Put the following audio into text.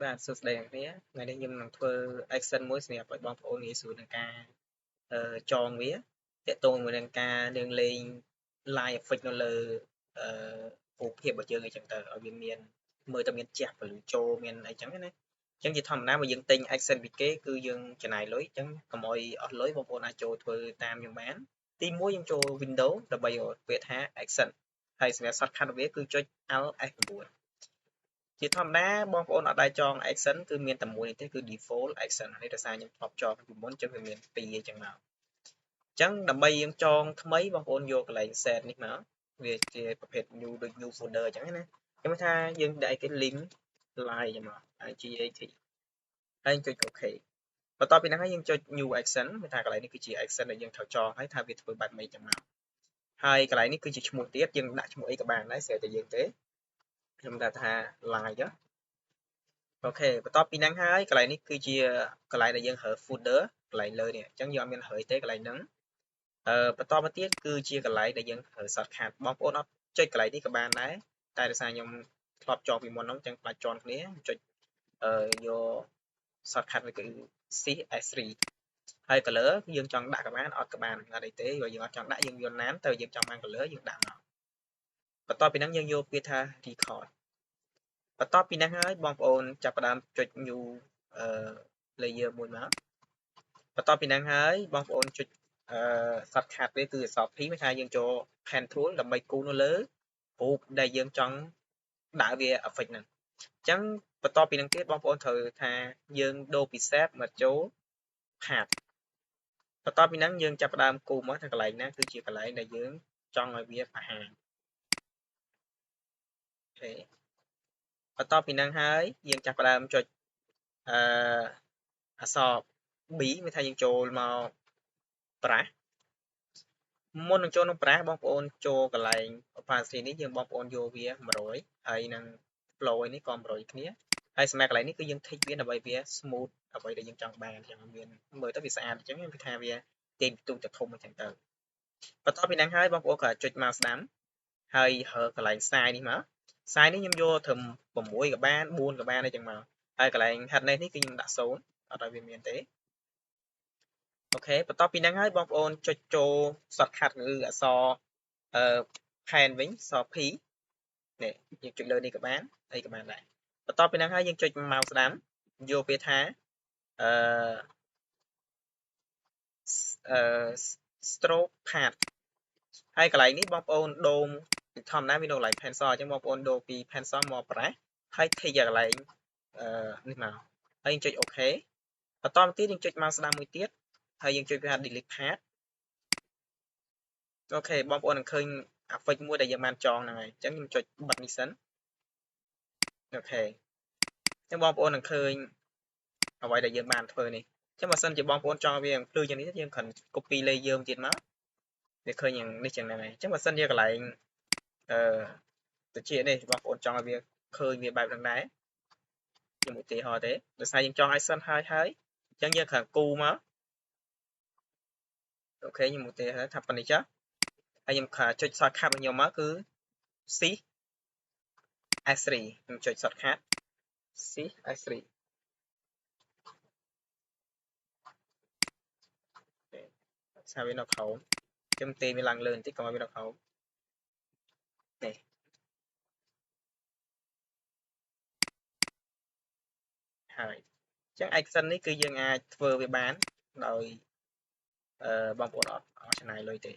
បាទសួស្តីអ្នកនាងថ្ងៃនេះខ្ញុំនឹងធ្វើ action មួយសម្រាប់ឲ្យបងប្អូនងាយស្រួលក្នុងការចងវាទាក់ទងជាមួយនឹងការនឹងលេង live effect នៅលើរូបភាពរបស់យើងអីចឹងទៅឲ្យវាមានមើលទៅមានជះពលឺចូលមានអីចឹងណាអញ្ចឹងជាធម្មតាបើយើងទិញ action ពីគេគឺយើងចំណាយលុយអញ្ចឹងកុំឲ្យអស់លុយបងប្អូនអាចចូលធ្វើតាមខ្ញុំបានទី1យើងចូល window ដើម្បីរកពាក្យថា action ហើយសម្រាប់ shortcut វាគឺចុច alt F9 ជាធម្មតាបងប្អូនអត់ដែលចង action គឺមានតែមួយនេះទេគឺ default action នេះដោយសារខ្ញុំធ្លាប់ចងពីមុនអញ្ចឹងវាមាន2អញ្ចឹងមកអញ្ចឹងដើម្បីយើងចងថ្មីបងប្អូនយកកន្លែង set នេះមកវាជាប្រភេទ new ដូច new folder អញ្ចឹងណាខ្ញុំថាយើងដាក់អីគេ link line អញ្ចឹងមក IGAT ហើយចុច OK បន្ទាប់ពីហ្នឹងហើយយើងចុច new action មានថាកន្លែងនេះគឺជា action ដែលយើងត្រូវចងហើយថាវាធ្វើបែបម៉េចចឹងមកហើយកន្លែងនេះគឺជាឈ្មោះទៀតយើងដាក់ឈ្មោះអីក៏បានដែរស្រេចតែយើងទេខ្ញុំដាក់ថា live OK បន្ទាប់ពីហ្នឹងហើយកន្លែងនេះគឺជាកន្លែងដែលយើងរើ folder កន្លែងលើនេះអញ្ចឹងយើងអត់មានរើទេកន្លែងហ្នឹងបន្តមកទៀតគឺជាកន្លែងដែលយើងរើ shortcut បងប្អូនអត់ចុចកន្លែងនេះក៏បានដែរតែដោយសារខ្ញុំធ្លាប់ចងពីមុនហ្នឹងអញ្ចឹងខ្លាចជាន់គ្នាចុចយក shortcut វាគឺ CS3 ហើយ color យើងចង់ដាក់ក៏បានអត់ក៏បានអត់អីទេបើយើងអត់ចង់ដាក់យើងយកណានទៅយើងចង់បាន color យើងដាក់មកបន្ទាប់ពីហ្នឹងយើងយកពាក្យថា record បន្ទាប់ពីហ្នឹងហើយបងប្អូនចាប់ផ្ដើមចុច new layer មួយមកបន្ទាប់ពីហ្នឹងហើយបងប្អូនចុចshortcut វាគឺអក្សរ P មានថាយើងចូល pen tool ដើម្បីគូរនៅលើរូបដែលយើងចង់ដាក់វា effect ហ្នឹងអញ្ចឹងបន្ទាប់ពីហ្នឹងទៀតបងប្អូនត្រូវថាយើងដូរពី shape មកចូល path បន្ទាប់ពីហ្នឹងយើងចាប់ផ្ដើមគូរមកថាកន្លែងណាគឺជាកន្លែងដែលយើងចង់ឲ្យវាបង្ហាញ OK បន្ទាប់ពីហ្នឹងហើយយើងចាប់ផ្ដើមចុចអក្សរ B មានថាយើងចូលមក brush មុននឹងចូលក្នុង brush បងប្អូនចូលកន្លែង opacity នេះយើងបងប្អូនយកវា100ហើយនឹង flow នេះក៏100គ្នាហើយសម្រាប់កន្លែងនេះគឺយើង tick វាដើម្បីវា smooth អ្វីដែលយើងចង់បានអញ្ចឹងមានមើលទៅវាស្អាតអញ្ចឹងគឺថាវាទាញពិន្ទុទៅធំអញ្ចឹងទៅបន្ទាប់ពីហ្នឹងហើយបងប្អូនក៏ចុចមកស្ដាំហើយរើកន្លែង size នេះមក size នេះខ្ញុំយកត្រឹម6ក៏បាន4ក៏បានអីចឹងមកហើយកន្លែង hardness នេះគឺខ្ញុំដាក់0អត់ឲ្យវាមានទេ OK បន្ទាប់ពីហ្នឹងហើយបងប្អូនចុចចូល shortcut គឺអក្សរpen វិញអក្សរ P នេះយើងចុចលើនេះក៏បានអីក៏បានដែរបន្ទាប់ពីហ្នឹងហើយយើងចុចមកស្ដាំយកពាក្យថាអឺអឺ stroke path ហើយកន្លែងនេះបងប្អូនដូរធម្មតាវានៅកន្លែង pencil អញ្ចឹងបងប្អូនដូរពី pencil មក brush ហើយ tick កន្លែងនេះមកហើយយើងចុច OK បន្តមកទៀតយើងចុចមកស្ដាំមួយទៀតហើយយើងចុចវា delete path OK បងប្អូននឹងឃើញ effect មួយដែលយើងបានចងហ្នឹងហើយអញ្ចឹងខ្ញុំចុចបិទនេះសិន OK អញ្ចឹងបងប្អូននឹងឃើញអ្វីដែលយើងបានធ្វើនេះអញ្ចឹងបើសិនជាបងប្អូនចង់វាភ្លឺជាងនេះយើងគ្រាន់ copy layer ទៀតមកវាឃើញយ៉ាងនេះចឹងហ្នឹងហើយអញ្ចឹងបើសិនជាកន្លែងតិចនេះបងប្អូនចង់ឲ្យវាឃើញវាបែបហ្នឹងដែរខ្ញុំឧទាហរណ៍ទេដោយសារយើងចង់ឲ្យសិនហើយហើយអញ្ចឹងយើងគ្រាន់គូមក OK ខ្ញុំឧទាហរណ៍ថាប៉ុណ្នេះចុះហើយខ្ញុំគ្រាន់ចុច shortcut របស់ខ្ញុំមកគឺ C S3 ខ្ញុំចុច shortcut C S3 សារវានៅក្រោមខ្ញុំទេវាឡើងលើបន្តិចកុំឲ្យវានៅក្រោមនេះហើយអញ្ចឹង action នេះគឺយើងអាចធ្វើវាបានដោយបងប្អូនអត់ចំណាយលុយទេ